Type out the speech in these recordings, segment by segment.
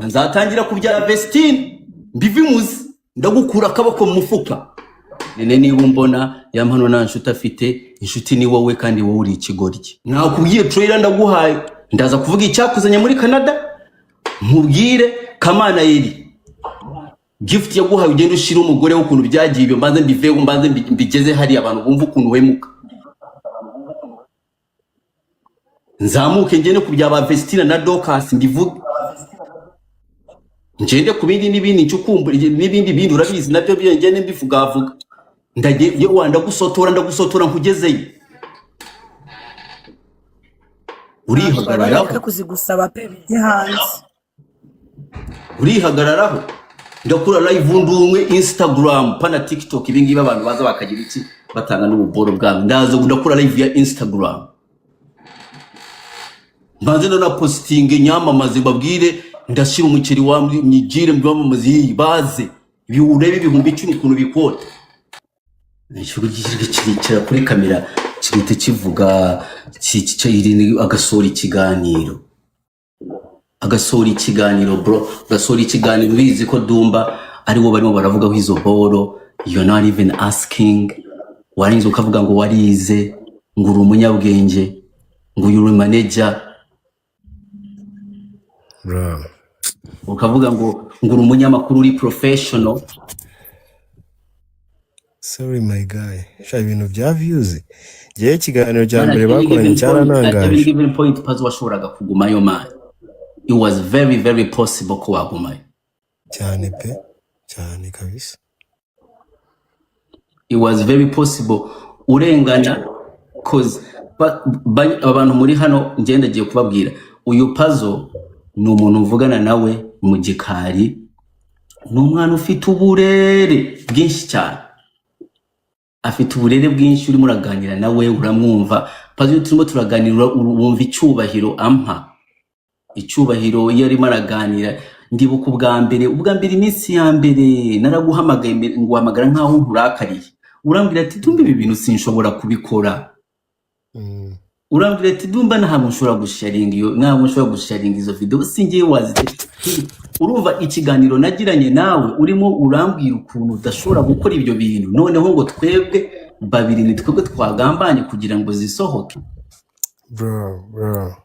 Nzatangira kubyara Vestine mbivimuzi, ndagukura akaboko mu mufuka. Nene niba umbona ya mpano nta nshuti afite, inshuti ni wowe kandi wowe uri ikigoryi. Nakubwiye trailer ndaguhaye, ndaza kuvuga icyakuzanye muri Canada, nkubwire Kamana Eri gift yaguhaye, ugende ushire umugore w'ukuntu byagiye ibyo, mbanze mbiveho, mbanze mbigeze hariya abantu bumva ukuntu uhemuka. Nzamuke ngende ku bya ba Vestina na Dorcas mbivuge, ngende ku bindi n'ibindi ncukumbura n'ibindi bindi urabizi nabyo byo ngende mbivugavuga. Ndagiye wa ndagusotora, ndagusotora nkugezeyo. Urihagararaho Bareke kuzigusaba pe, bijye hanze. Urihagararaho. Ndakura live ndumwe Instagram pana TikTok, ibi ngibi abantu baza bakagira iki batanga n'ububoro bwabo. Ndaza ndakura live ya Instagram, mbanze no na posting nyamamaze, mbabwire ndashyira umuceri wa myigire mbamamaze iyi baze ibi urebe 10,000 ukuntu bikota. Ikigo kiricara kuri kamera kigahita kivuga agasohora ikiganiro, agasohora ikiganiro bro, agasohora ikiganiro. Ubizi ko Dumba aribo barimo baravugaho izo boro, you're not even asking. Warangiza ukavuga ngo warize, ngo uri umunyabwenge, ngo uri manager. Bro. Ukavuga ngo uri umunyamakuru uri professional. Sorry my guy. Sha ibintu bya views. Ngewe ikiganiro cya Man, mbere at any bakoranye given point, at any cyarantangaje. given point Pazo washoboraga kugumayo man. It was very very possible ko wagumayo. Cyane pe. Cyane kabisa. It was very possible urengana, cause abantu muri hano ngenda agiye kubabwira, uyu Pazo ni umuntu mvugana nawe mu gikari, ni umwana ufite uburere bwinshi cyane, afite uburere bwinshi. Urimo uraganira nawe uramwumva. Pazo iyo turimo turaganira wumva icyubahiro ampa, icyubahiro iyo arimo araganira. Ndibuka ubwa mbere iminsi ya mbere naraguhamagaye nguhamagara nkaho nkurakariye, urambwira ati Dumba ibi bintu sinshobora kubikora. Urambwira ati Dumba ntabwo nshobora gusharinga iyo, ntabwo nshobora gusharinga izo video, singiye wazite. Urumva ikiganiro nagiranye nawe urimo urambwira ukuntu udashobora gukora ibyo bintu, noneho ngo twebwe babiri ni twebwe twagambanye kugira ngo zisohoke. Bro, bro.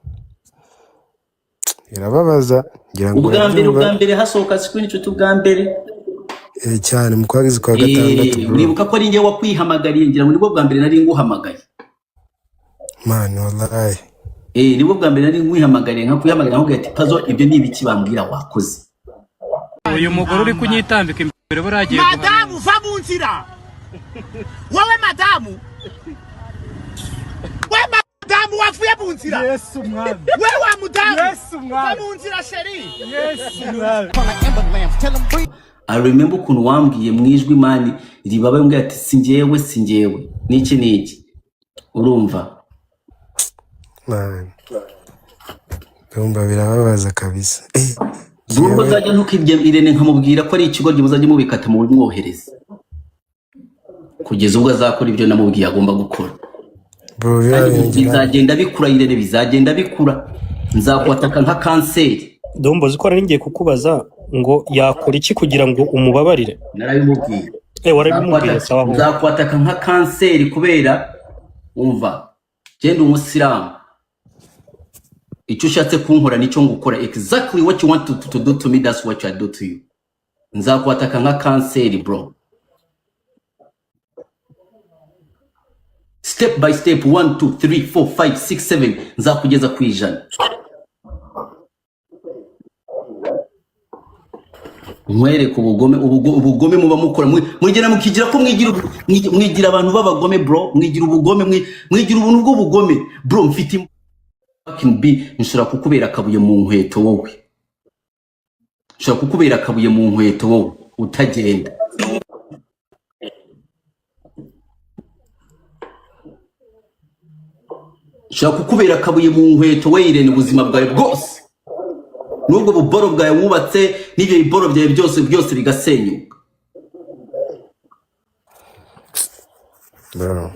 Birababaza ngira ngo Ubwa mbere, urabyumva. ubwa mbere hasohoka screenshot ubwa mbere. Eh, cyane mu kwezi kwa gatandatu bro. Uribuka ko ari njye wakwihamagariye, ngira ngo nibwo bwa mbere nari nguhamagaye. Man, wallahi. Nibwo bwa mbere nari nkwihamagariye, nka kwihamagara nkubwira ati Pazo ibyo ni ibiki bambwira wakoze. Uyu mugore uri kunyitambika imbere buriya agiye Madamu, va mu nzira wowe, madamu we, madamu wavuye mu nzira. Yesu mwami. We wa mudamu. Yesu va mwami. mu nzira chérie. Yesu mwami. I remember ukuntu wambwiye mu ijwi man ribabaye, umbwira ati si njyewe, si njyewe, niki niki, urumva? Man. Ndumva birababaza kabisa. Nubwo Jewe nzajya ntukibye Irene nkamubwira ko ari ikigoryi, muzajya mubikata mu bimwohereza kugeza ubwo azakora ibyo namubwiye agomba gukora. Bro, biriya Kandi bintu ngira bizagenda bikura Irene, bizagenda bikura, nzakwataka nka kanseri. Dumba, uzi ko nari ngiye kukubaza ngo yakora iki kugira ngo umubabarire? Narabimubwiye. Warabimubwiye, sawa ahubwo. Nzakwataka nka kanseri kubera umva genda umusilamu, icyo ushatse kunkora nicyo ngukora. Exactly what you want to do to me, that's what I do to you. Nzakwataka nka kanseri bro, step by step, 1 2 3 4 5 6 7, nzakugeza ku 100. Nkwereke ubugome, ubugome muba mukora, mugera mukigira ko mwigira mwigira abantu b'abagome bro, mwigira ubugome, mwigira ubuntu bw'ubugome bro. Mfite fucking b nshobora kukubera akabuye mu nkweto wowe, nshobora kukubera akabuye mu nkweto wowe utagenda, nshobora kukubera akabuye mu nkweto we Irene, ubuzima bwawe bwose n'ubwo buboro bwawe wubatse n'ibyo biboro byawe byose byose bigasenyuka. Bro.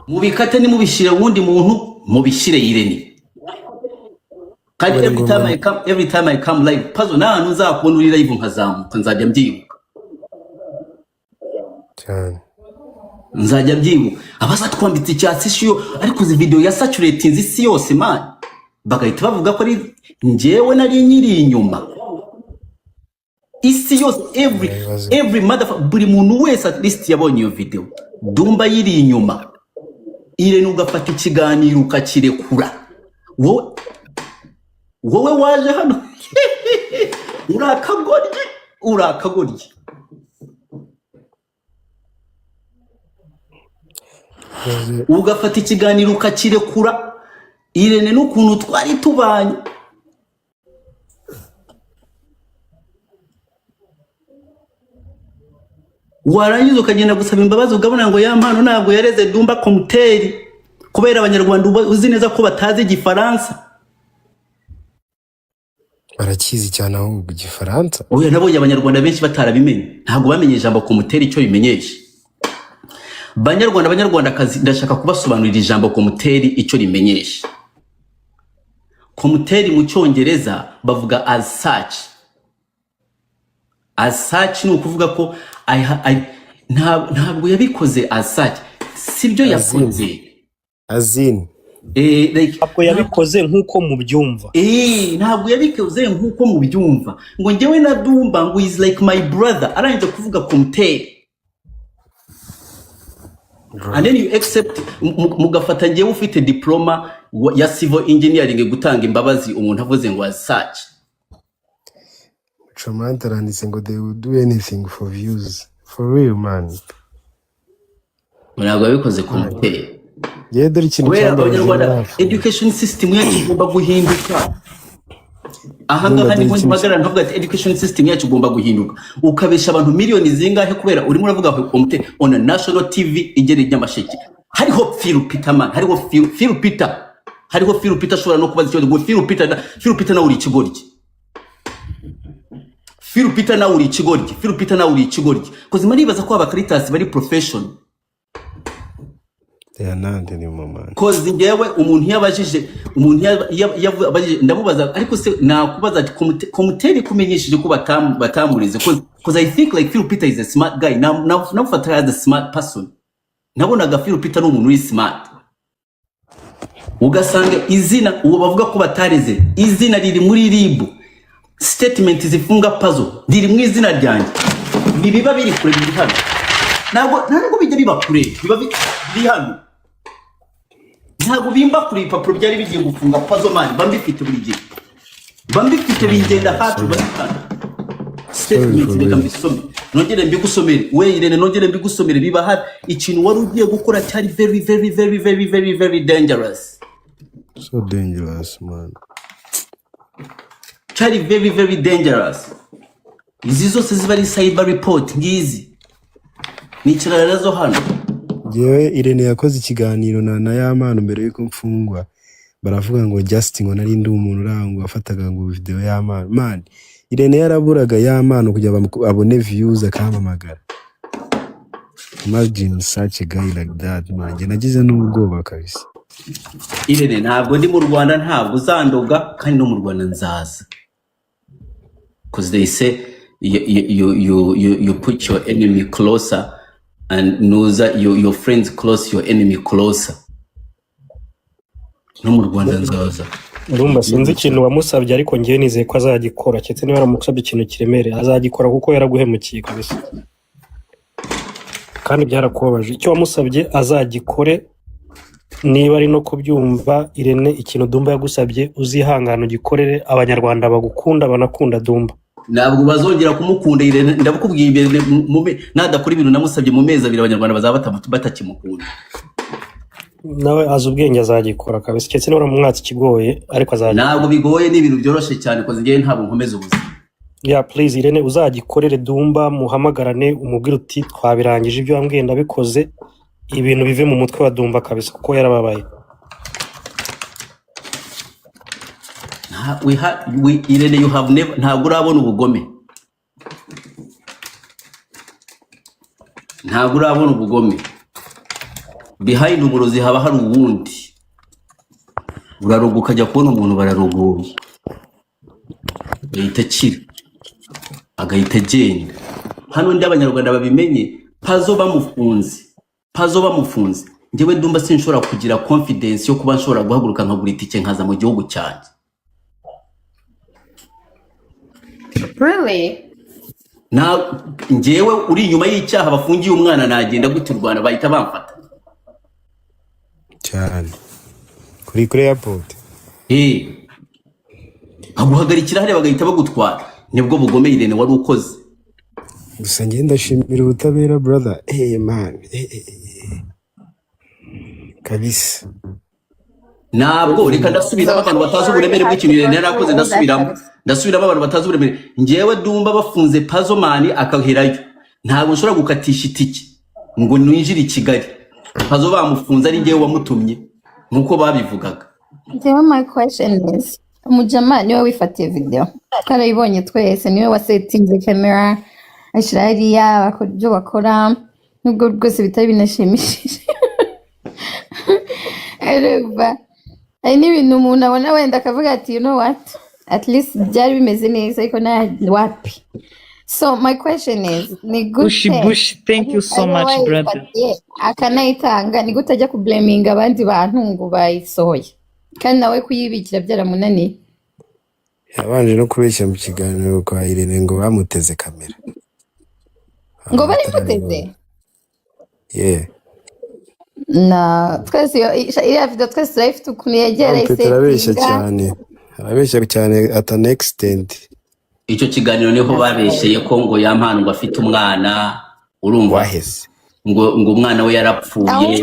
Mubikate nimubishyire wundi muntu, mubishyire Irene. Kandi Bari every ngombwa. time I come, every time I come live, Pazo, nta hantu nzakubona uri live nkazamuka, nzajya mbyibuka. Cyane. Nzajya mbyibuka abazatwambitse icyatsi ishiyo, ariko izi video ya saturating isi yose, man, bagahita bavuga ko ari njyewe nari nyiri inyuma. Isi yose, every Ibibazo. every motherfucker, buri muntu wese at least yabonye iyo video Dumba yiri inyuma. Irene, ugafata ikiganiro ukakirekura, wowe waje hano uri akagoryi, uri akagoryi. Ibibazo. Ugafata ikiganiro ukakirekura, Irene, n'ukuntu twari tubanye, warangiza ukagenda gusaba imbabazi, ukabona ngo ya mpano ntabwo yareze Dumba komuteri, kubera Abanyarwanda uzi neza ko batazi Igifaransa. Barakizi cyane ahubwo Igifaransa. Oya, nabonye Abanyarwanda benshi batarabimenye, ntabwo bamenye ijambo komuteri icyo rimenyesha. Banyarwanda, Banyarwandakazi, ndashaka kubasobanurira ijambo komuteri icyo rimenyesha. Komuteri mu Cyongereza bavuga as such. As such ni ukuvuga ko ntabwo yabikoze as such, sibyo yakoze. Azin. Like, Ntabwo yabikoze nk'uko mubyumva. Ntabwo yabikoze nk'uko mubyumva, ngo njyewe na Dumba ngo is like my brother, arangije kuvuga komuteri, and then you accept, mugafata njyewe ufite diploma ya civil engineering gutanga imbabazi umuntu avuze ngo as such. Chomante aranditse ngo they will do anything for views. For real, man. Ntabwo yabikoze komuteri. Yewe, dore ikintu Kubera cyambabaje Abanyarwanda, muri Afurika. education system yacu igomba guhinduka. Aha Ndumva ngaha dore niho ikintu mpagarara nkavuga ati education system yacu igomba guhinduka. Ukabesha abantu miliyoni zingahe kubera urimo uravuga komite on a national TV igera i Nyamasheke, hariho Phil Peter, man, hariho Phil Peter, hariho Phil Peter ashobora no kubaza ikibazo ngo Phil Peter Phil Peter nawe uri ikigoryi, Phil Peter nawe uri ikigoryi, Phil Peter nawe uri ikigoryi, 'cause maribaza ko abakaritasi bari profession. They are not anymore, man. 'Cause njyewe umuntu iyo abajije, umuntu iyo abajije ndamubaza, ariko se nakubaza ati komuteri kumenyesheje ko batamurize, 'cause I think like Phil Peter is a smart guy. Namufata as a smart person, nabonaga Phil Peter ni umuntu uri smart. Ugasanga izina uwo bavuga ko batareze, izina riri muri RIB, statement zifunga Pazo riri mu izina ryanjye. Ntibiba biri kure, biri hano. Ntabwo bijya biba kure, biba biri hano. Ntabwo bimba kure. Ibipapuro byari bigiye gufunga Pazo, man, mba mbifite buri gihe, mba mbifite, bingenda hafi, Sorry. bari hano. Sorry Statement, for reka real. mbisome, nongere mbigusomere we Irene, nongere mbigusomere. Biba hafi. Ikintu wari ugiye gukora cyari very very very very very very dangerous. So dangerous, man. Cyari very very dangerous. Izi zose ziba ari cyber report, ngizi nicarana nazo hano. Njyewe Irene yakoze ikiganiro na Yamano mbere yuko mfungwa, baravuga ngo just ngo nari ndi umuntu urangwa wafataga ngo video y'Amano. Man, Irene yaraburaga Yamano kugira abone views akampamagara. Imagine such a guy like that, man. Njye nagize n'ubwoba kabisa. Irene, ntabwo ndi mu Rwanda, ntabwo uzandoga, kandi no mu Rwanda nzaza, because they say you put your enemy closer and nuza your friends close, your enemy closer. No mu Rwanda nzaza. Urumva, sinzi ikintu wamusabye, ariko ngewe nizeye ko azagikora, keretse niba yaramusabye ikintu kiremereye, azagikora kuko yaraguhemukiye kabisa kandi byarakubabaje. Icyo wamusabye azagikore niba ari no kubyumva. Irene, ikintu Dumba yagusabye uzihangane ugikorere Abanyarwanda bagukunda, banakunda Dumba. Ntabwo bazongera kumukunda Irene, ndabukubwiye. Irene, nadakora ibintu namusabye mu mezi 2, Abanyarwanda bazaba batakimukunda. Nawe azi ubwenge, azagikora kabisa, keretse niba waramumwatse ikigoye, ariko azagikora. Ntabwo bigoye, ni ibintu byoroshye cyane, 'cause njyewe ntabwo nkomeza ubuzima. Yeah, please Irene, uzagikorere Dumba, muhamagarane, umubwire uti twabirangije, ibyo wambwiye ndabikoze, ibintu bive mu mutwe wa Dumba kabisa, kuko yarababaye. Irene, you have never, ntabwo urabona ubugome, ntabwo urabona ubugome. Behind uburozi haba hari uwundi. Uraroga ukajya kubona umuntu bararogoye. Agahita akira, agahita agenda. Hano ndi abanyarwanda babimenye, Pazo bamufunze, Pazo bamufunze, njyewe Dumba sinshobora kugira confidence yo kuba nshobora guhaguruka nkagura itike nkaza mu gihugu cyanjye. Really? Na njyewe uri inyuma y'icyaha bafungiye umwana, nagenda gute u Rwanda bahita bamfata? Cyane kuri airport. Eh, baguhagarikira hariya bagahita bagutwara. Nibwo bugome Irene wari ukoze. Gusa njye ndashimira ubutabera, brother. Hey man, eh, eh, eh. Kabisa. Ntabwo, reka ndasubiramo So abantu batazi sorry, uburemere had bw'ikintu to Irene go yari akoze. through all that Ndasubiramo, kabisa. ndasubiramo abantu batazi uburemere. Njyewe Dumba bafunze Pazo man akaherayo, ntabwo nshobora gukatisha itike ngo ninjire i Kigali Pazo bamufunze ari njyewe wamutumye nk'uko babivugaga. Njyewe my question is, umujama niwe wifatiye video, twarayibonye twese, niwe wasetinze camera ashyira hariya, bakora ibyo bakora, nubwo rwose bitari binashimishije. Urumva hari n'ibintu umuntu abona wenda akavuga ati, "You know what, at least byari bimeze neza," ariko nta wapi. So my question is, ni Bushi gute Bushi, thank you so ari much, wowe brother. wayifatiye akanayitanga, ni gute ajya kublaminga abandi bantu ngo bayisohoye kandi nawe kuyibikira byaramunaniye? Yabanje no kubeshya mu kiganiro kwa Irene ngo bamuteze kamera. Ngo Abantu bari batarabibona. muteze? Yeah. Na twese iriya video twese turayifite ukuntu yegera Wa arabeshya isetinga. cyane, arabeshya cyane at an extent. Icyo kiganiro niho babesheye ko ngo Yampano ngo afite umwana, urumva? Waheze. Ngo umwana we yarapfuye.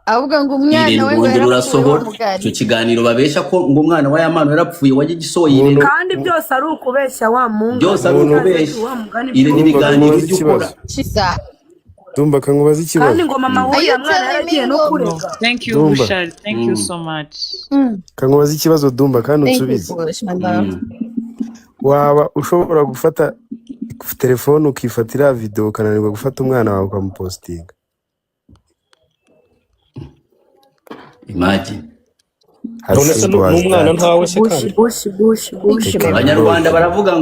Ahubwo ngo umwana Irene we ngo urongera yarapfuye wa urasohora mugani. Icyo kiganiro babesha ko ngo umwana wa Yampano yarapfuye wajya gisohoye Umuntu Irene. Kandi byose ari ukubeshya wa mungu. Byose ari umuntu ukubeshya wa mugani. Irene. Dumba, Ibiganiro kamubaza ibyo ukora. ikibazo. Shiza. Dumba, kamubaza Kandi ikibazo. ngo mama Are w'uriya you mwana telling me yaragiye no ngo kurega. Thank you, Dumba. Bushari. Thank you so much. Kamubaza ikibazo, Dumba, kandi Thank you, unsubize. Bush, my love. Waba ushobora gufata telefone ukifatira video ukananirwa gufata umwana wawe ukamupostinga? Imagine. As None se simple as n'umwana that. ntawe se Bushi kandi? Bushi Bushi Bushi. Reka Abanyarwanda rwose. baravuga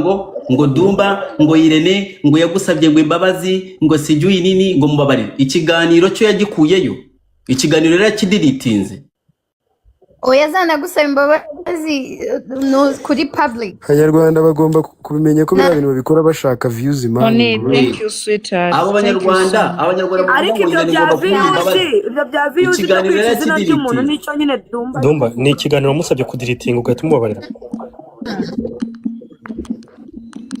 ngo Dumba, ngo Irene ngo yagusabye ngo imbabazi, ngo sijui nini, ngo mubabarire. Ikiganiro cyo yagikuyeyo, ikiganiro rero yakidiritinze. Oya, azanagusaba imbabazi no, kuri public. Abanyarwanda bagomba kubimenya ko Na biriya bintu babikora bashaka views, man, Honey, bro. thank you, sweetheart. Abo Thank you so banyarwanda, much. abanyarwanda bavuga Ariko ngo ibyo Irene bya ngomba kumuha views, imbabazi, ibyo bya views byo ikiganiro kwica rero izina ry'umuntu yakidiritinze. nicyo nyine Dumba ari Dumba, ni kuvuga. ikiganiro wamusabye kudiritinga ugahita umubabarira?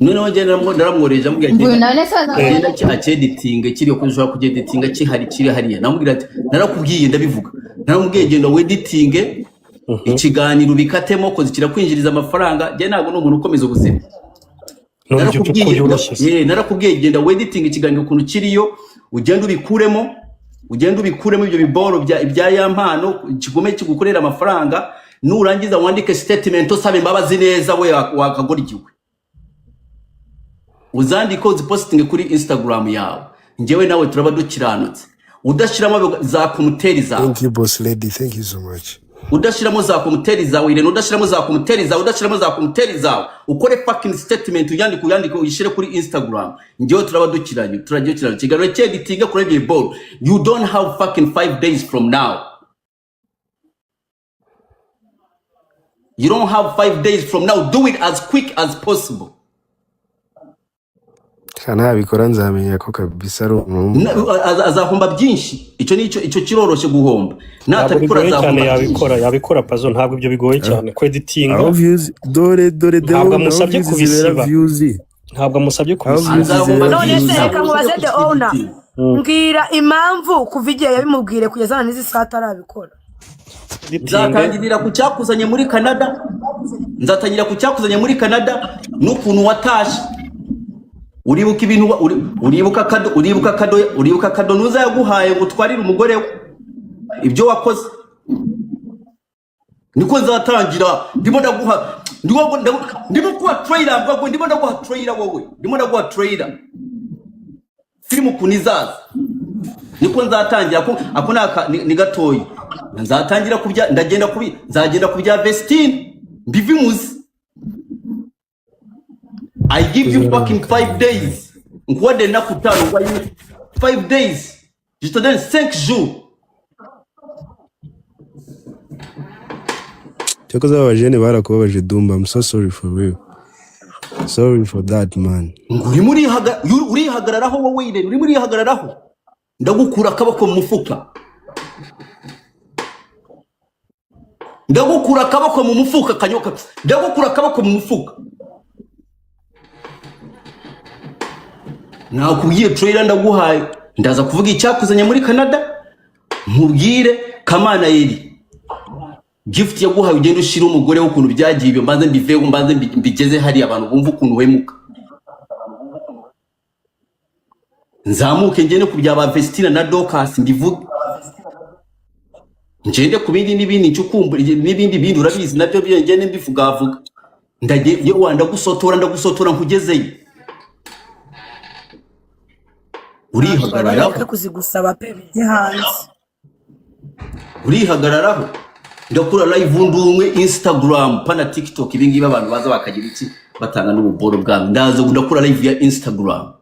Noneho njye naramwohereje amubwira ngo agenda none se agenda acyeditinge kiriya, ko ushobora kucyeditinga kihari, kiri hariya. Namubwira ati narakubwiye, ndabivuga, naramubwiye genda weditinge ikiganiro ubikatemo koze kirakwinjiriza amafaranga. Njye ntabwo ni umuntu ukomeza ubuzima. None ibyo by'ukuri Narakubwiye yoroshye se? Narakubwiye genda weditinge ikiganiro ukuntu kiriyo, ugenda ubikuremo, ugenda ubikuremo ibyo biboro bya ya mpano kigume kigukorera amafaranga. Nurangiza wandike statement usaba imbabazi neza. We wakagoryiwe, uzandike uzipositinge kuri Instagram yawe. Njyewe nawe turaba dukiranutse udashyiramo za commentaire zawe. Thank you, boss lady, thank you so much. Udashyiramo za commentaire zawe, Irene, udashyiramo za commentaire zawe, udashyiramo za commentaire zawe, ukore fucking statement, uyandike, uyandike, uyishyire kuri Instagram. Njyewe turaba dukiranye, turagiye kiranye ikiganiro cyeditinga kuri ibyo ball. You don't have fucking 5 days from now. You don't have 5 days from now. Do it as quick as possible. Sha, nabikora nzamenya ko kabisa ari umuntu w'umugabo. Azahomba byinshi. Icyo nicyo, icyo kiroroshye guhomba. Ntabwo Natabikora bigoye cyane. azahomba byinshi. Yabikora, yabikora Pazo, ntabwo ibyo bigoye cyane kweditinga. Aho views, dore dore Ntabwo dore aho amusabye views zibera kubisiba. views. Ntabwo amusabye Aho kubisiba. views Azahomba zibera None byinshi. se views. reka Ntabwo mubaze amusabye the owner. kukiditinga. Mbwira impamvu kuva igihe yabimubwire kugeza na n'izi saa atarabikora. Editinge. Nzatangirira ku cyakuzanye muri Canada, nzatangira ku cyakuzanye muri Canada n'ukuntu watashye. Uribuka ibintu uribuka kado, uribuka kado, uribuka kado nuza yaguhaye ngo utwarire umugore we, ibyo wakoze. Niko nzatangira. Ndimo ndaguha, ndimo kuha trailer mbwa, ndimo ndaguha trailer wowe, ndimo ndaguha trailer filime ukuntu izaza. Niko nzatangira ko ako ni gatoya. Nzatangira kubya, ndagenda kubi, nzagenda kubya Vestine mbivimuzi. I give you fucking 5 days. Nkuwadde ennaku 5 5 days. Je te donne 5 jours. Cyakoze aba bajene barakubabaje Dumba. I'm so sorry for real. Sorry for that man. Ngo urimo urihagararaho wowe Irene, urimo urihagararaho. Ndagukura akaboko mu mufuka. Ndagukura akaboko mu mufuka kanyoka. Ndagukura akaboko mu mufuka. Nakubwiye trailer ndaguhaye. Ndaza kuvuga icyakuzanye muri Canada. Nkubwire Kamana Yeri. Gift yaguhaye ugenda ushira umugore w'ukuntu byagiye ibyo mbanze mbiveho mbanze mbigeze hariya abantu bumva ukuntu uhemuka. Nzamuke ngende ku bya ba Vestina na Dorcas mbivuge. Ngende ku bindi n'ibindi ncukumbura n'ibindi bindi urabizi nabyo ngende mbivugavuga. Ndagiye wa ndagusotora ndagusotora nkugezeyo. Urihagararaho. Bareke kuzigusaba pe bijye hanze. Urihagararaho. Ndakura live ndumwe Instagram pana TikTok ibi ngibi abantu baza bakagira iki batanga n'ububoro bwabo. Ndaza ndakura live ya Instagram.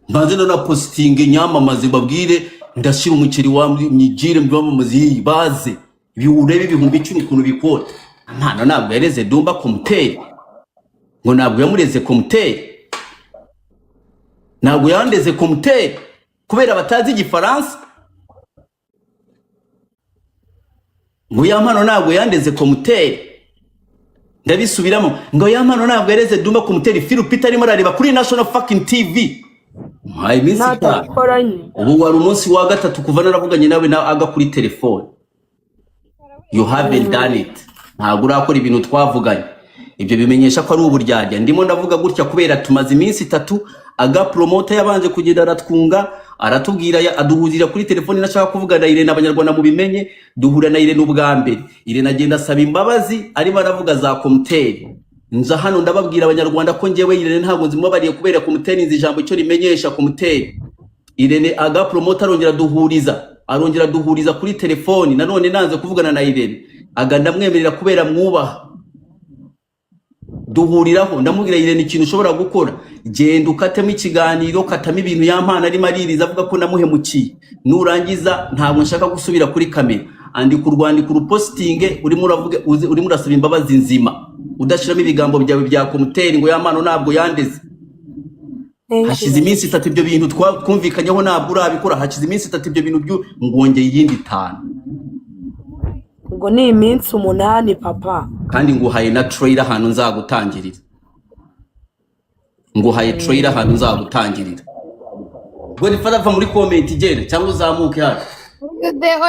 Mbanze no na posting nyamamaze babwire ndashira umuceri wa myigire mbamamaze iyi baze. Ibi urebe 10,000 ukuntu bikota. Amano ntabwo yareze Dumba komuteri. Ngo ntabwo yamureze komuteri. Ntabwo yandeze komuteri kubera batazi igifaransa. Ngo ya mpano ntabwo yandeze komuteri. Ndabisubiramo ngo ya mpano ntabwo yareze Dumba komuteri. Phil Peter arimo arareba kuri National fucking TV. Mpaye iminsi itanu. Natabikoranye. Ubu wari umunsi wa gatatu kuva naravuganye nawe na aga kuri telefone. You haven't done it. Ntabwo urakora ibintu twavuganye. Ibyo bimenyesha ko ari uburyarya. Ndimo ndavuga gutya kubera tumaze iminsi itatu aga promoter yabanje kugenda aratwunga aratubwira aduhurira kuri telefone nashaka kuvuga na Irene abanyarwanda mubimenye duhura na Irene ubwa mbere. Irene agenda asaba imbabazi arimo aravuga za komuteri. Nza hano ndababwira abanyarwanda ko njyewe Irene ntabwo nzimubabariye kubera komuteri nzi ijambo icyo rimenyesha komuteri. Irene aga promoter arongera duhuriza kuri telefoni nanone nanze kuvugana na Irene aga ndamwemerera kubera mwubaha duhuriraho ndamubwira Irene ikintu ushobora gukora genda ukatemo ikiganiro katamo ibintu ya mpano arimo aririza avuga ko namuhemukiye nurangiza ntabwo nshaka gusubira kuri kamera andika urwandiko urupositinge urimo uravuga urimo urasaba imbabazi nzima udashiramo ibigambo byawe bya komuteri ngo ya mpano ntabwo yandeze. Hashize iminsi itatu ibyo bintu twumvikanyeho ntabwo urabikora. Hashize iminsi itatu ibyo bintu byo ngongeye iyindi 5. Ubwo ni iminsi 8 papa. Kandi nguhaye na trailer ahantu nzagutangirira. Nguhaye trailer ahantu nzagutangirira. Godfather va muri comment igenda cyangwa uzamuke hano.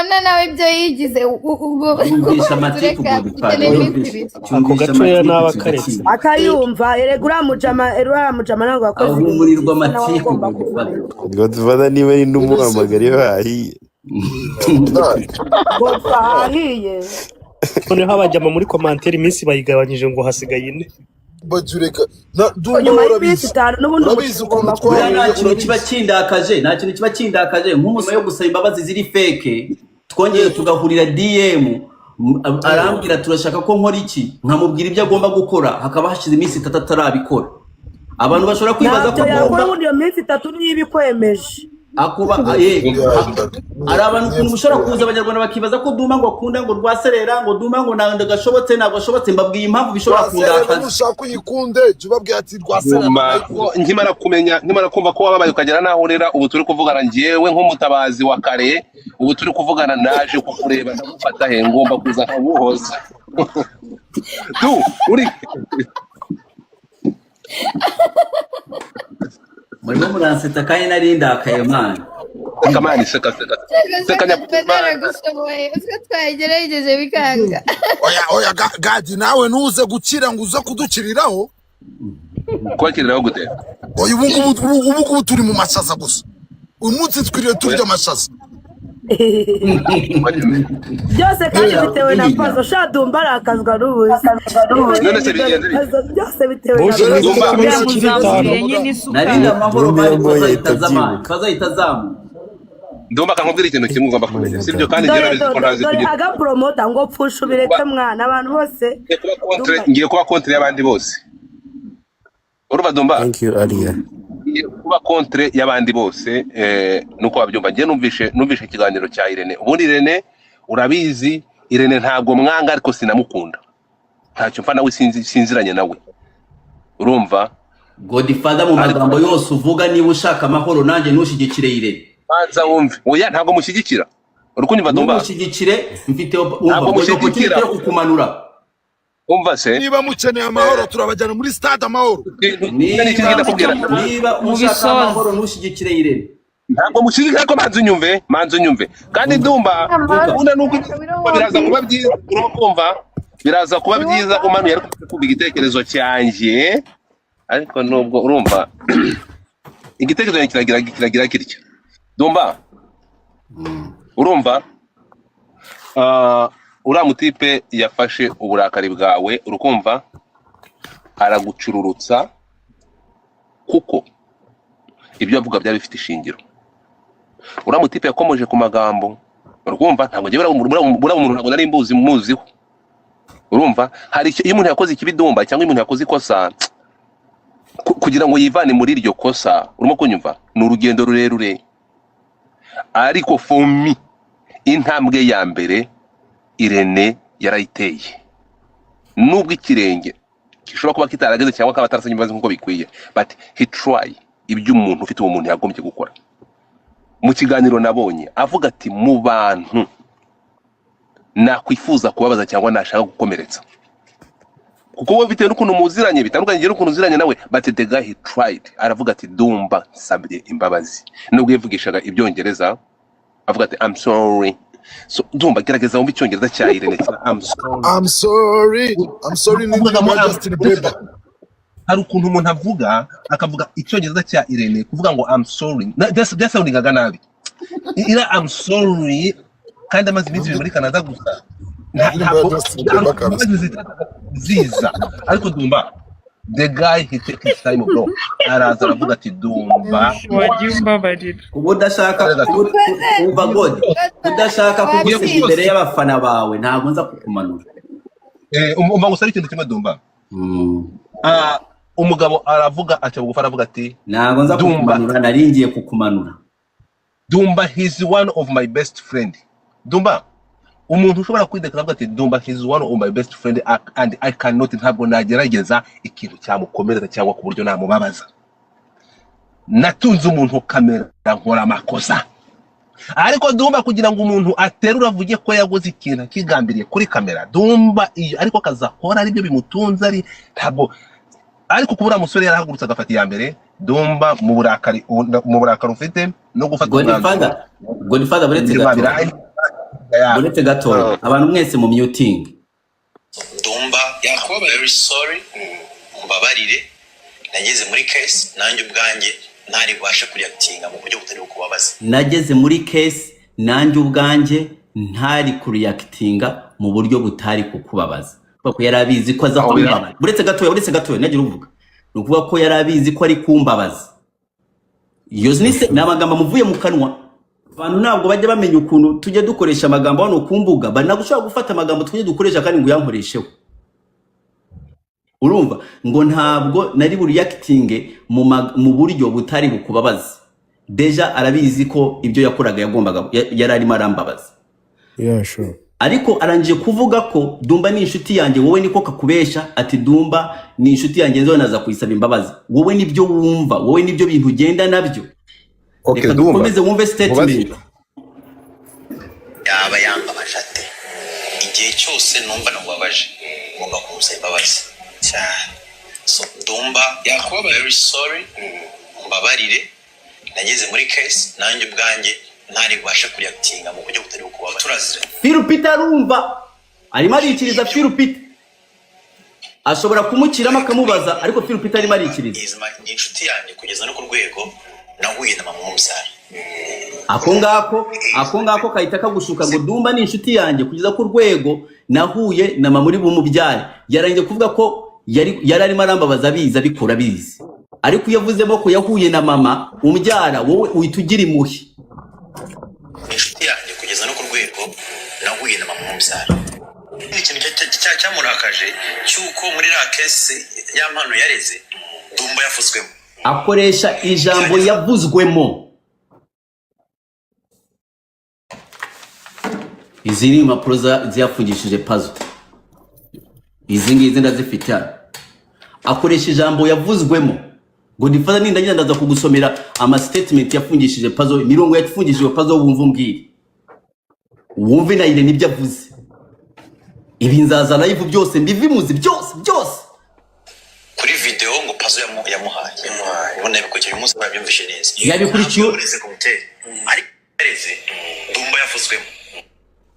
Ona nawe ibyo yigize Yumvisha amatiku Godfather. Ako gato n'aba karetse. Akayumva erega uramujama ntabwo yakoze ibintu Ahumurirwa byiza, nawe amatiku agomba Godfather. Godfather niba ari n'umuhamagara iyo hahiye. Godfather hahiye. Noneho abajyama muri commentaire iminsi bayigabanyije ngo hasigaye 4. Bajureka na Dumba Nyuma y'iminsi urabizi. 5 n'ubundi Urabizi ugomba ukuntu Buriya twahuye, nta kintu kiba kindakaje, nta kintu kiba kindakaje nk'umuntu yo gusaba imbabazi ziri fake twongeye tugahurira DM arambwira turashaka ko nkora iki nkamubwira ibyo agomba gukora hakaba hashize iminsi 3 atarabikora. Abantu bashobora kwibaza ko Ntabyo yakora agomba ubundi iyo minsi 3 niyo ibikwemeje. akuba ari abantu ukuntu mushobora kuza abanyarwanda bakibaza ko Dumba ngo akunda ngo rwaserera ngo Dumba ngo ntabwo gashobotse ntabwo gashobotse mbabwiye impamvu bishobora Rwaserera kundakaza. nushaka uyikunde jya ubabwira ati rwaserera Dumba nkimara kumenya nkimara kumva ko wababaye ukagera naho urera ubu turi kuvugana njyewe nk'umutabazi wa kare ubu turi kuvugana naje kukureba ndagufata he ngomba kuza nkaguhoza. Du uri Murimo muranseta kandi nari ndakaye man. Seka mani seka seka seka Nagushoboye utwo twagerageje bikanga. Oya oya Gadi nawe ntuze gukira ngo uze kudukiriraho. Kubakiriraho gute? Oya ubu ngubu turi mu mashaza gusa. Uyu munsi twiriwe turya amashaza. Byose kandi bitewe na Pazo sha Dumba arakazwa n'ubusa. None se bigenze bite? Byose bitewe na Bose Pazo. Dumba Narindi amahoro Dumba bari yambaye Pazo ahita azamuka. Ndumva kankubwira ikintu kimwe ugomba kumenya sibyo kandi njye Dore urabizi ko ntazi dore kugira aga promoter ngo pfusha ubireke mwana abantu bose. ngiye kuba contre y'abandi bose. Urumva, Dumba? Thank you, Alia. Ngiye kuba contre y'abandi bose, nuko babyumva. Njye numvishe ikiganiro cya Irene. Ubundi Irene, urabizi, Irene ntabwo mwanga, ariko sinamukunda, ntacyo mfa nawe, sinzi, sinziranye nawe, urumva? Godfather, mu Ariko magambo yose uvuga, niba ushaka amahoro nanjye, ntushyigikire Irene. Banza wumve. Oya, ntabwo mushyigikira. Uri kunyumva, Dumba? Ntumushyigikire, mfite umva Ntabwo mbonye opportunity mushyigikira. yo kukumanura. Umva se. Niba mukeneye amahoro, turabajyana muri stade Amahoro. Ikintu kimwe ni kimwe Niba ndakubwira. niba ushaka Mubisoze. amahoro, ntushyigikire Irene. Ntabwo mushyigikira, ariko manza unyumve, manza unyumve kandi. Umva. Dumba, Vuga. ubundi nuko biraza kuba byiza, urimo kumva, biraza kuba byiza umanuye, ariko kumva igitekerezo cyanjye. Ariko nubwo urumva igitekerezo cyanjye kiragira kitya, Dumba, urumva? Ah, uriya mutipe yafashe uburakari bwawe, urukumva, aragucururutsa, kuko ibyo avuga byari bifite ishingiro. Uriya mutipe yakomoje ku magambo, urumva? Ntabwo njyewe uriya muntu ntabwo nari mbuzi muziho, urumva? Hari iyo umuntu yakoze ikibi, Dumba, cyangwa iyo umuntu yakoze ikosa, kugira ngo yivane muri iryo kosa, urimo kunyumva, ni urugendo rurerure. Ariko for me, intambwe ya mbere Irene yarayiteye, nubwo ikirenge gishobora kuba kitarageze cyangwa akaba atarasabye imbabazi nk'uko bikwiye, but he try ibyo umuntu ufite uwo muntu yagombye gukora. Mu kiganiro nabonye avuga ati: "Mu bantu nakwifuza kubabaza cyangwa nashaka gukomeretsa," kuko wowe bitewe n'ukuntu muziranye bitandukanye njye n'ukuntu uziranye nawe, but the guy, he tried. Aravuga ati: "Dumba, nsabye imbabazi," nubwo yavugishaga ibyongereza avuga ati: "I'm sorry." So Dumba, gerageza wumve icyongereza cya Irene cya "I'm sorry". I'm sorry, I'm sorry ni Avuga indirimbo ngo ya Justin Bieber. Hari ukuntu umuntu avuga, akavuga icyongereza cya Irene, kuvuga ngo "I'm sorry" byasoundingaga nabi. Ira "I'm sorry" kandi amaze iminsi 2 muri Canada gusa. Indirimbo ya Ntabwo Justin Bieber kabisa. Imbabazi zitazaga ziza. Ariko Dumba, the guy, he take his time, bro. Araza aravuga ati: "Dumba," Wagiye umbabarira. Kuba udashaka Araza ati, kuba God udashaka ngiye kugusiga imbere gusoza. y'abafana bawe, ntabwo nza kukumanura. Umva gusa ari ikintu kimwe, Dumba. Ah, umugabo aravuga, aca bugufi, aravuga ati: Ntabwo nza "Dumba, kukumanura, nari ngiye kukumanura. Dumba, he's one of my best friend." Dumba, umuntu ushobora kwidekara avuga ati: "Dumba, he's one of my best friend and I cannot, ntabwo nagerageza ikintu cyamukomeretsa cyangwa ku buryo namubabaza. Natunze umuntu kamera nkora amakosa." Ariko Dumba, kugira ngo umuntu aterure avuge ko yaguze ikintu akigambiriye kuri kamera, Dumba, iyo ariko akazi akora aribyo bimutunze, ari ntabwo. Ariko kuba uriya musore yarahagurutse agafata iya mbere, Dumba, mu burakari ufite no gufata umwanzuro, Godfather, Godfather, buretse ibyo gatoya. Babirangiza. Buretse gatoya, abantu mwese mu muting. Dumba, I'm very sorry, umbabarire. Nageze muri case nanjye ubwanjye ntari bubashe kureactinga mu buryo butari bukubabaza. Nageze muri case nanjye ubwanjye ntari kureactinga mu buryo butari kukubabaza, kuko yari abizi ko aza Aho bira kumbabaza. Buretse gatoya, buretse gatoya, nagira uvuga, ni ukuvuga ko yari abizi ko ari kumbabaza. Iyo ni amagambo amuvuye mu kanwa. Abantu ntabwo bajya bamenya ukuntu tujya dukoresha amagambo hano ku mbuga. Bari ushobora gufata amagambo tujya dukoresha kandi ngo uyankoresheho. Urumva ngo ntabwo nari bureactinge mu buryo butari bukubabaza, déjà arabizi ko ibyo yakoraga yagombaga yari arimo arambabaza. Yeah, sure. Ariko arangije kuvuga ko Dumba ni inshuti yanjye, wowe niko kakubesha ati: "Dumba ni inshuti yanjye, nzowe naza kuyisaba imbabazi." Wowe nibyo wumva, wowe nibyo bintu ugenda nabyo. Okay. Reka Dumba, dukomeze wumve mubaze. statement. Yaba yambabaje ate? Igihe cyose numva namubabaje, ngomba kumusaba imbabazi cyane. So Dumba, I'm very sorry, umbabarire. Nageze muri case nanjye ubwanjye ntari bubashe kureactinga mu buryo butari bukubabaza. Turaziranye. Phil Peter arumva arimo arikiriza. Phil Peter ashobora kumukiramo akamubaza, ariko Phil Peter arimo arikiriza. Ni inshuti yanjye kugeza no ku rwego nahuye na mama umubyara. Ako ngako kahita kagushuka ngo: "Dumba ni inshuti yanjye kugeza ku rwego nahuye na mama uri bumubyare." Yarangije kuvuga ko yari arimo arambabaza abizi, abikora abizi, ariko iyo avuzemo ko yahuye na mama umubyara, wowe uhita ugira impuhwe. Ni inshuti yanjye kugeza no ku rwego nahuye na mama umubyara. Ikintu cyamurakaje cy'uko muri ra case ya mpano yareze Dumba. Dumba yavuzwemo. Akoresha ijambo yavuzwemo. Izi ni impapuro ziyafungishije Pazo, izi ngizi ndazifite hano. Akoresha ijambo yavuzwemo. Godfather, nindagira ndaza kugusomera ama statement yafungishije Pazo, imirongo yafungishije Pazo, wumva umbwire, wumve na Irene ibyo avuze. Ibi nzaza live byose mbivimuzi byose byose. Kuri video ngo Pazo yamuhaye ubona yabikurikiye uyu munsi, babyumvishe neza. Yabikurikiye. Ntabwo yamureze kumutera, ariko yareze Dumba yavuzwemo.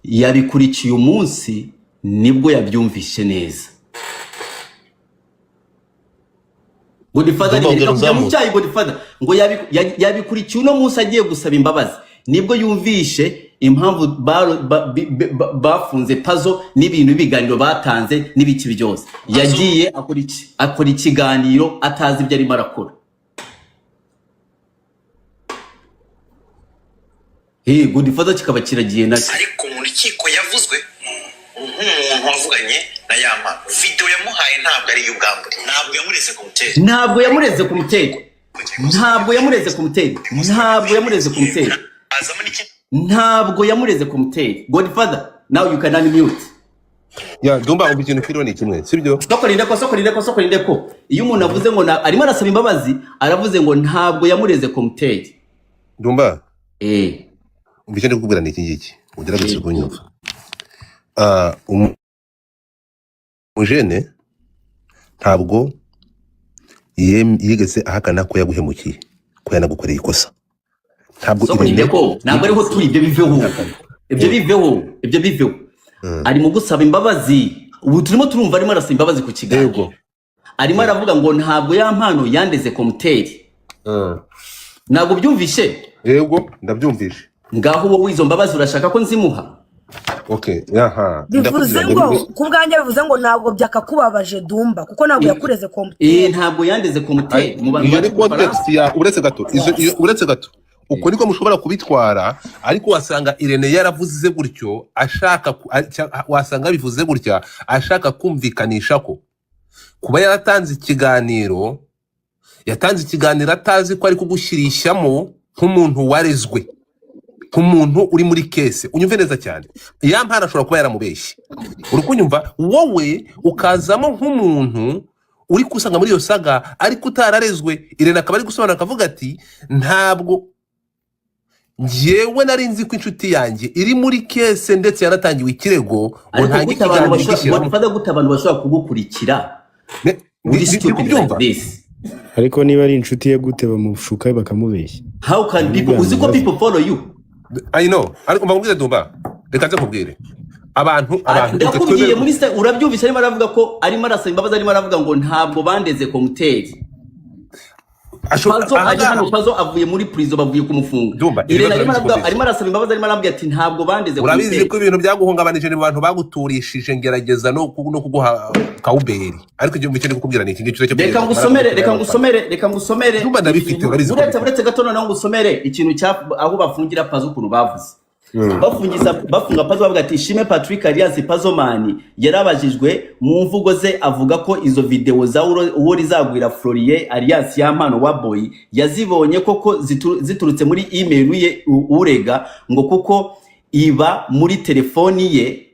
Yabikurikiye umunsi nibwo yabyumvishe neza. Godfather, Dumba, reka ongera kujya mu unzamure. cyayi. Godfather ngo yabikurikiye uno munsi agiye gusaba imbabazi, nibwo yumvishe impamvu bafunze Pazo n'ibintu ibiganiro batanze n'ibiki byose. Yagiye akora iki? Akora ikiganiro atazi ibyo arimo arakora. Hey, Godfather kikaba kiragiye nacyo. Ariko mu rukiko yavuzwe nk'umuntu wavuganye na Yampano. Video yamuhaye ntabwo ari iy'ubwambure, ntabwo yamureze kumutera. Ntabwo yamureze ku mutego, ntabwo yamureze ku mutego, ntabwo yamureze ku mutego. Azamo n'ikindi. Ntabwo yamureze ku mutego. Godfather, now you can unmute. Ya Dumba, umva, ikintu kiriho ni kimwe, sibyo? Soko rindeko, soko rindeko, soko rindeko. Iyo umuntu avuze ngo arimo arasaba imbabazi, aravuze ngo ntabwo yamureze ku mutego. Dumba, Eh. umva, icyo ndi kukubwira ni iki ngiki, ugerageze kunyumva. Umujene ntabwo yigeze ahakana ko yaguhemukiye, ko yanagukoreye ikosa. Ntabwo Soko Irene rindeko, ntabwo ariho yigeze turi. Ibyo biveho, ibyo biveho, ibyo biveho. Arimo gusaba imbabazi, ubu turimo turumva arimo arasaba imbabazi ku kiganiro. Yego. Arimo aravuga ngo ntabwo Yampano yandeze komuteri. Ntabwo byumvishe? Yego, ndabyumvishe. Ngaho wowe izo mbabazi urashaka ko nzimuha? Okay, aha Bivuze ndakubwira ngo ngo ku bwanjye bivuze ngo ntabwo byakakubabaje Dumba, kuko ntabwo yakureze Eh, kompiyuta. ntabwo yandeze komuteri mu bantu Iyo ni bazi Ubufaransa. context ya, uretse gato, uretse gato, uko niko mushobora kubitwara, ariko wasanga Irene yaravuze gutyo ashaka wasanga bivuze gutya ashaka kumvikanisha ko kuba yaratanze ikiganiro, yatanze ikiganiro atazi ko ari kugushyirishamo nk'umuntu warezwe, nk'umuntu uri muri case. Unyumve neza cyane, Yampano ashobora kuba yaramubeshye, uri kunyumva? Wowe ukazamo nk'umuntu uri kusanga muri iyo saga ariko utararezwe. Irene akaba ari gusobanura akavuga ati ntabwo njyewe nari nzi ko inshuti yanjye iri muri case ndetse yanatangiwe ikirego, ngo Ariko ntange gute abantu ikiganiro bashobora, gishyiramo. Godfather, gute abantu bashobora kugukurikira uri Ndi stupid like kubyumva. this? Ariko niba ari inshuti ye, gute bamushuka bakamubeshya? How can Nibyo people, uzi ko bibazo. people follow you? I know, ariko mbabwire Dumba, reka nze nkubwire abantu abantu reka Ndakubwiye twemere. muri se urabyumvise, arimo aravuga ko arimo arasaba imbabazi, arimo aravuga ngo ntabwo bandeze komuteri. Pazo aje Ahangaha hano, Pazo avuye muri prison, bavuye kumufunga. Dumba, Irene ibibazo arimo urabizi ko aravuga, bizi. arimo arasaba imbabazi, arimo arambwira ati ntabwo bandeze Urabizi komuteri. ko ibintu byaguhungabanije ni mu bantu baguturishije, ngerageza no kuguha kawuberi, ariko icyo ndi kukubwira ni iki ngiki cyo Reka kugeza ngusomere, reka ngusomere, reka ngusomere Dumba, ndabifite, ikintu. urabizi ko Uretse bifite. uretse gato, noneho ngusomere ikintu cya aho bafungira Pazo, ukuntu bavuze bafungiza, bafunga Pazo bavuga ati Ishimwe Patrick alias Pazomani yarabajijwe, mu mvugo ze avuga ko izo video za uwo rizagwira Florie alias Yampano wa Boy yazibonye koko ziturutse muri email ye urega, ngo kuko iba muri telefoni ye,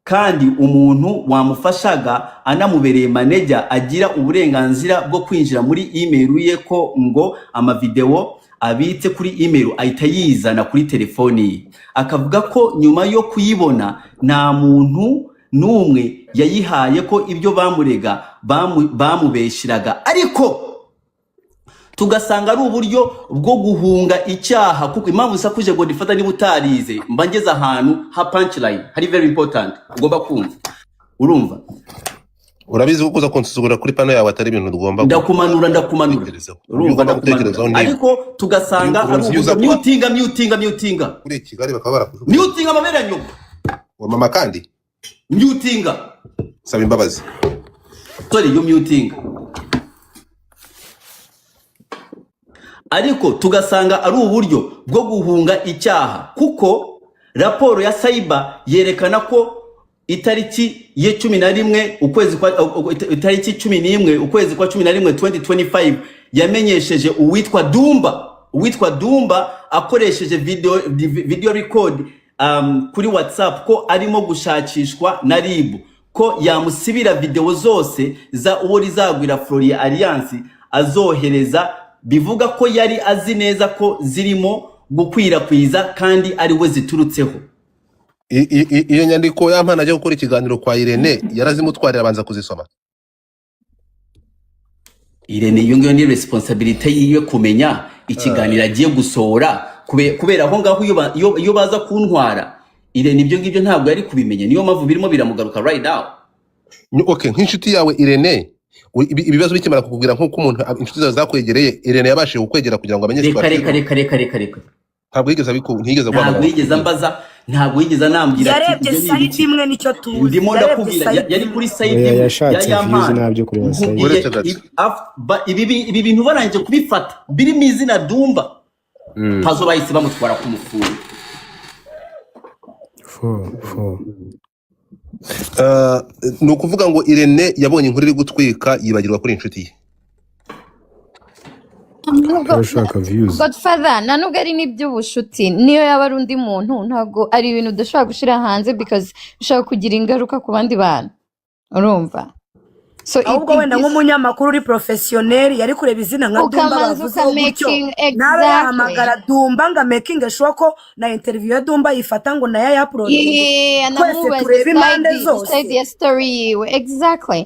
kandi umuntu wamufashaga anamubereye manager agira uburenganzira bwo kwinjira muri email ye, ko ngo amavideo abitse kuri email ahita yizana kuri telefoni ye. Akavuga ko nyuma yo kuyibona nta muntu n'umwe yayihaye, ko ibyo bamurega bamubeshyiraga, ariko tugasanga ari uburyo bwo guhunga icyaha. Kuko impamvu usakuje ngo ndifata, niba utarize mba ngeze ahantu ha punchline hari very important ugomba kumva, urumva? Urabizi ko kuza kunsuzugura kuri pano yawe atari ibintu tugomba Ndakumanura, ndakumanura. gutekerezaho. Ibyo Urumva? ugomba Ndakumanura. gutekerezaho ni Ariko tugasanga ari urunzi uburyo uza kuba mutinga, mutinga, mutinga, kuri Kigali bakaba barakujugunya. Mutinga amabere ya nyuma. Wa mama kandi Mutinga. saba imbabazi. Sorry, you mutinga. Ariko tugasanga ari uburyo bwo guhunga icyaha, kuko raporo ya cyber yerekana ko Itariki ye 11 ukwezi kwa, itariki 11 ukwezi kwa 11 2025, yamenyesheje uwitwa Dumba, uwitwa Dumba akoresheje video record kuri WhatsApp ko arimo gushakishwa na RIB, ko yamusibira video zose za uwo rizagwira Floria Alliance azohereza, bivuga ko yari azi neza ko zirimo gukwirakwiza kandi ari we ziturutseho. Iyo nyandiko Yampano ajya gukora ikiganiro kwa Irene, yarazimutwarira abanza kuzisoma? Irene, iyo ngiyo ni responsibility yiwe kumenya ikiganiro agiye gusohora. Kubera aho ngaho iyo baza kuntwara Irene, ibyo ngibyo ntabwo yari kubimenya. Niyo mpamvu birimo biramugaruka right now. Okay, nk'inshuti yawe Irene, ibibazo bikimara kukubwira, nk'uko umuntu inshuti zawe zakwegereye, Irene yabashije kukwegera kugira ngo amenye Reka, situation? reka, reka, reka, reka, reka. Ntabwo yigeze ntiyigeze Ntabwo aguhamagara? yigeze ambaza, ntabwo yigeze anambwira ati Yarebye ibyo ni side ibiki. imwe, nicyo tuzi. Ndimo Yarebye ndakubwira side yari imwe. kuri side Oya, imwe ya yashatse views Yampano. ntabyo kureba side. Nkubwiye Uretse gato. ibi bintu barangije kubifata biri mu izina Dumba, Pazo bahise bamutwara kumufunga. Fo fo. Ni ukuvuga ngo Irene yabonye inkuru iri gutwika, yibagirwa kuri inshuti ye. Nubwo Abashaka views. Godfather, nta nubwo ari n'iby'ubushuti, niyo yaba ari undi muntu, ntabwo ari ibintu udashobora gushyira hanze because bishobora kugira ingaruka ku bandi bantu, urumva? So Ahubwo wenda nk'umunyamakuru uri professionnel yari kureba izina nka Dumba ukamanza bavuzeho gutyo, ukamakinga nabe yahamagara Dumba ngo amakinge sure ko na interview ya Dumba yifata ngo nayo ayauploadinge, Yeah, twese anamubaza turebe impande side zose. side ya story yiwe, exactly.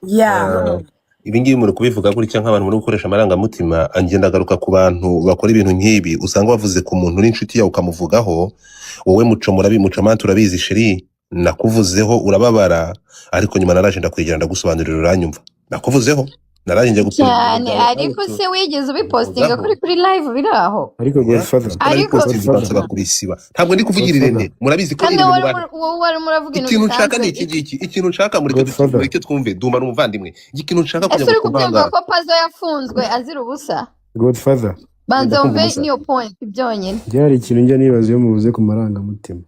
Yeah. Ibi ngibi muri kubivuga gutya nk'abantu muri gukoresha amarangamutima. Ngenda agaruka ku bantu bakora ibintu nk'ibi, usanga bavuze ku muntu uri inshuti yawe ukamuvugaho. Wowe Muco, murabi Mucomante, urabizi chérie, nakuvuzeho urababara, ariko nyuma naraje ndakwegera ndagusobanurira, uranyumva. Nakuvuzeho, naraje njya gupima ibintu Cyane. byawe. Ariko se wigeze ubipostinga Ubivugaho. kuri live biri aho? Ariko Godfather, Ariko Narabipostinze, Godfather, bansaba kubisiba. Ntabwo ndi kuvugira Godfather, Irene, murabizi ko kandi Irene wowe mu bantu wowe warimo uravuga ibintu Ikintu nshaka ni bisanzwe. iki ngiki, ikintu nshaka, mureke Godfather, mureke twumve Dumba ni umuvandimwe. Ikintu nshaka Ese kugira ngo uri kubyumva twumve ko Pazo yafunzwe azira ubusa? Godfather. Banza Ndakumva wumve umusa. niyo point byonyine. Njye hari ikintu njya nibaza iyo muvuze ku marangamutima.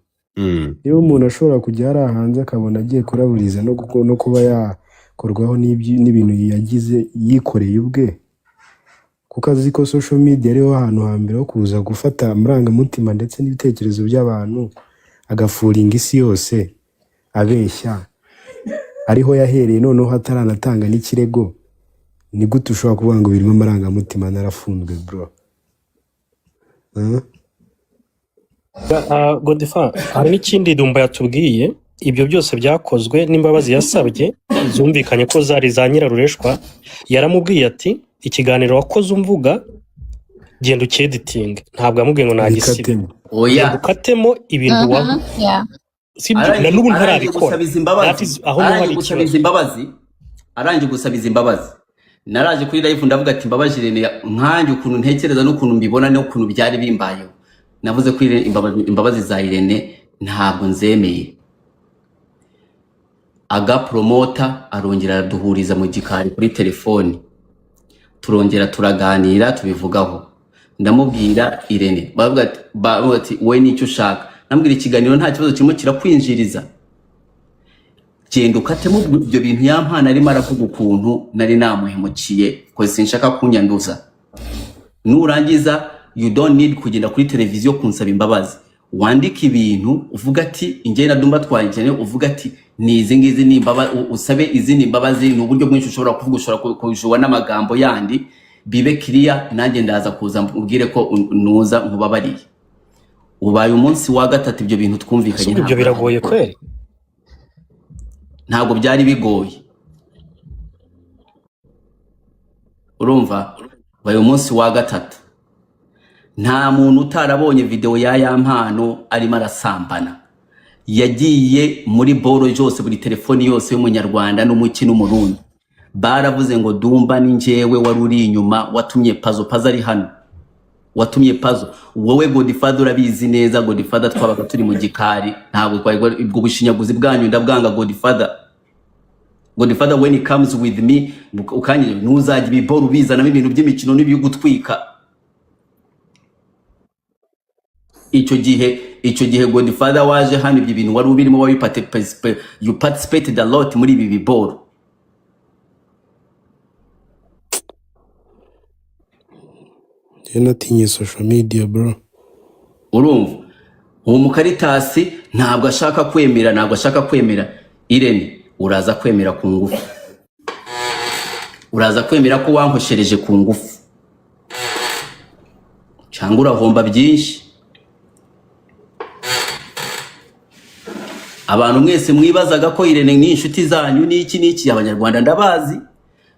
Niba umuntu ashobora kujya hariya hanze akabona agiye kuraburiza no kuba yakorwaho n'ibintu yagize yikoreye ubwe, kuko azi ko social media ariho hantu hambere ho kuza gufata amarangamutima ndetse n'ibitekerezo by'abantu, agafuringa isi yose abeshya, ariho yahereye noneho ataranatanga n'ikirego, ni gute ushobora kuvuga ngo birimo amarangamutima narafunzwe, bro? Huh? Godfather, hari n'ikindi Dumba yatubwiye. Ibyo byose byakozwe n'imbabazi yasabye zumvikanye ko zari za nyirarureshwa. Yaramubwiye ati: "Ikiganiro wakoze umvuga, genda ucyeditinge." Ntabwo yamubwiye ngo nagisibe. Bikatemo. Oya. Genda ukatemo ibintu wavuze, sibyo? Na Arangije n'ubu arangije ntarabikora. gusabiza That imbabazi, is aho niho hari arangije ikibazo. gusabiza imbabazi, arangije gusabiza imbabazi, naraje kuri live ndavuga ati: "Mbabazi Irene, nkanjye ukuntu ntekereza n'ukuntu mbibona n'ukuntu byari bimbayeho." Navuze ko Irene, imbabazi za Irene ntabwo nzemeye. Aga promoter arongera araduhuriza mu gikari kuri telefoni, turongera turaganira, tubivugaho. Ndamubwira Irene, bavuga ati: "Wowe nicyo ushaka?" Ndamubwira: "Ikiganiro nta kibazo, kirimo kirakwinjiriza, genda ukatemo ibyo bintu Yampano arimo aravuga ukuntu nari namuhemukiye, ko sinshaka kunyanduza. Nurangiza, you don't need kugenda kuri televiziyo kunsaba imbabazi. Wandike ibintu uvuga ati injye na Dumba twangene, uvuga ati ni izi ngizi, ni usabe izindi mbabazi. Ni uburyo bwinshi ushobora kuvuga, ushobora kujuwa n'amagambo yandi, bibe kiriya. Nanjye ndaza kuza mbwire ko nuza nkubabariye." Ubaye umunsi wa gatatu ibyo bintu twumvikanye. Ese ibyo Ntabwo biragoye arabikora. kweri? Ntabwo byari bigoye. Urumva, ubaye umunsi wa gatatu, nta muntu utarabonye video ya Yampano arimo arasambana. Yagiye muri boro yose, buri telefoni yose y'umunyarwanda n'umuki n'umurundi. Baravuze ngo Dumba ni njyewe wari uri inyuma watumye Pazo. Pazo ari hano, watumye Pazo. Wowe Godfather urabizi neza. Godfather, twabaga turi mu gikari, ntabwo twari ubwo bushinyaguzi bwanyu ndabwanga. Godfather, Godfather, when it comes with me ukanye, ntuzajya ibiboro ubizanamo ibintu by'imikino n'ibyo gutwika. Icyo gihe Icyo gihe Godfather waje hano, ibyo bintu wari ubirimo, you participated a lot muri ibi biboro. Njye natinye social media, bro. Urumva uwo mukaritasi ntabwo ashaka kwemera, ntabwo ashaka kwemera. Irene, uraza kwemera ku ngufu, uraza kwemera ko wankoshereje ku ngufu, cyangwa urahomba byinshi. Abantu mwese mwibazaga ko Irene ni inshuti zanyu n'iki n'iki, Abanyarwanda ndabazi,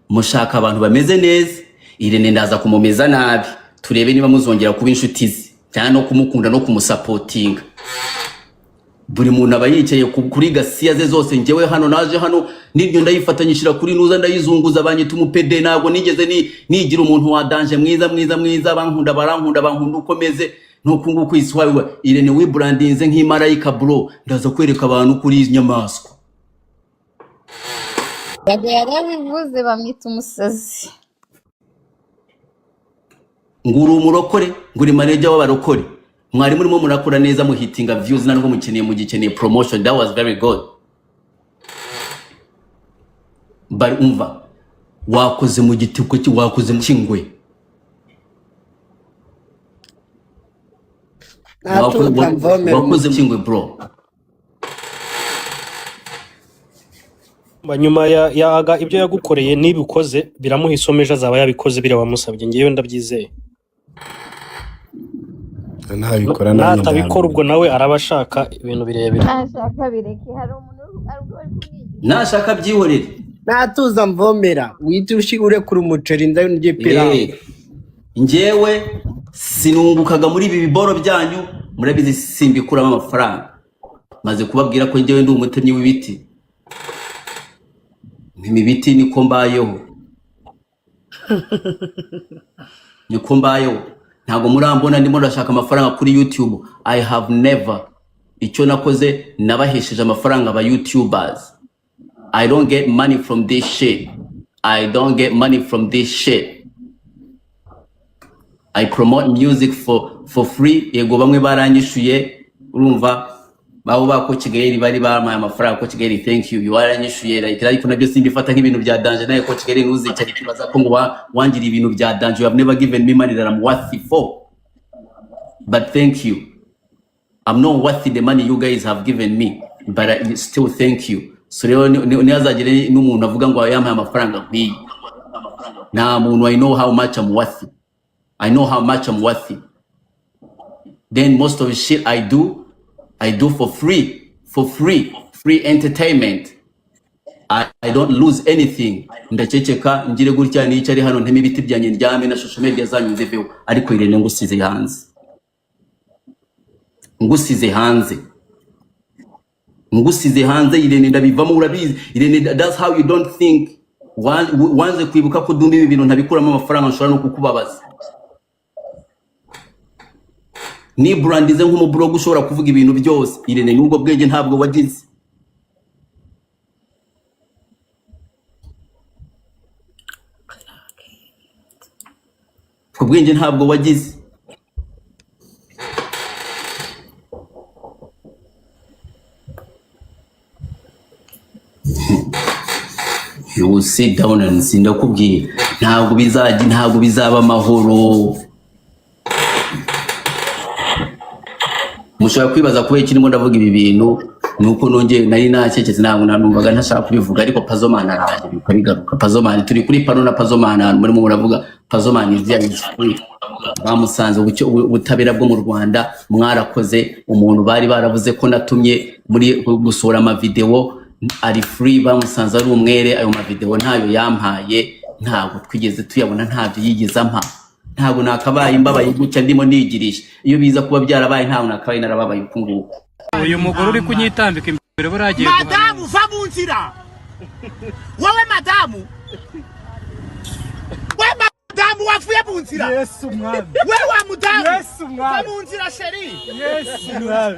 mushaka abantu bameze neza. Irene ndaza kumumeza nabi, turebe niba muzongera kuba inshuti ze cyangwa no kumukunda no kumusapotinga. Buri muntu aba yicaye kuri gasiya ze zose. Njyewe hano naje hano n'ibyo ndayifatanyishira kuri nuza, ndayizunguza, banyita umupede. Ntabwo nigeze nigira umuntu wa danger, mwiza mwiza mwiza. Bankunda, barankunda, bankunda uko meze nuko nguko isi wawe. Irene wibrandinze nk'imarayika, bro. Ndaza kwereka abantu kuri iyi nyamaswa. Yago yarabivuze, bamwita umusazi. Ngo uri umurokore, ngo uri manager w'abarokore. Mwari murimo murakora neza, muhitinga views, ntabwo mukeneye, mugikeneye promotion. That was very good, but umva, wakoze mu gituko, wakoze mu kingwe. Natuka mvomera. Wakoze mu kingwe, bro. Nyuma ya aga ibyo yagukoreye nibikoze biramuha isomo, ejo azaba yabikoze biriya wamusabye, ngewe ndabyizeye. Ntabikora nanjye. Natabikora ubwo nawe araba ashaka ibintu birebire. Nashaka bireke, hari umuntu uri kumwigisha. Nashaka byihorere. Natuza mvomera, wihite urekura umuceri ndye pilawu. Njyewe sinungukaga muri ibi biboro byanyu, murabizi, simbikuramo amafaranga. Maze kubabwira ko njyewe ndi umutemyi w'ibiti, mpima ibiti, niko mbayeho, niko mbayeho. Ntabwo murambona ndimo ndashaka amafaranga kuri YouTube. I have never. Icyo nakoze, nabahesheje amafaranga aba YouTubers. I don't get money from this shit. I don't get money from this shit. I promote music for free. Yego, bamwe baranyishuye, urumva babo ba ko Kigali bari bampaye amafaranga. Ko Kigali, thank you, waranyishuye, like, ariko nabyo simbifata nk'ibintu bya danger. Nawe ko Kigali, ntuzicare kibaza ko ngo wangiriye ibintu bya danger. You have never given me money that I'm worthy for, but thank you. I'm not worth the money you guys have given me, but I still thank you. So rero ntihazagire n'umuntu avuga ngo yampaye amafaranga nk'iyi. Nta muntu. I know how much I'm worth. I know how much I'm worth. Then most of the shit I do, I do for free, for free, free entertainment. I don't lose anything. Ndaceceka, ngire gutya, nicare hano nteme ibiti byanjye, ndyame, na social media zanyu nziveho. Ariko Irene, ngusize hanze, ngusize hanze, ngusize hanze. Irene, ndabivamo, urabizi. Irene, that's how you don't think. Wanze kwibuka ko dumba ibi bintu ntabikuramo amafaranga, nshobora no kukubabaza. Nibrandize nk'umuburogo ushobora kuvuga ibintu byose. Irene, n'ubwo bwenge ntabwo wagize. Ubwo bwenge ntabwo wagize. You will sit down and see. Ndakubwiye, ntabwo bizajya, ntabwo bizaba amahoro. Mushobora kwibaza kubera iki ndimo ndavuga ibi bintu. Ni uko nongeye nari nacecetse, ntabwo nanumvaga ntashaka kubivuga, ariko Pazomani araje bikabigaruka. Pazomani, turi kuri pano na Pazomani, ahantu murimo muravuga Pazomani is free. Bamusanze ubutabera bwo mu Rwanda mwarakoze. Umuntu bari baravuze ko natumye muri gusohora amavideo ari free, bamusanze ari umwere. Ayo mavideo ntayo yampaye, ntabwo twigeze tuyabona, ntabyo yigeze ampa. Ntabwo nakabaye mbabaye gutya ndimo nigirisha. Iyo biza kuba byarabaye, ntabwo nakabaye narababaye uku nguku. Uyu mugore uri kunyitambika imbere buriya agiye Madamu, va mu nzira wowe. Madamu we, madamu, wavuye mu nzira. Yesu mwami. We wa mudamu. Yesu mwami. Va mu nzira, chérie. Yesu mwami.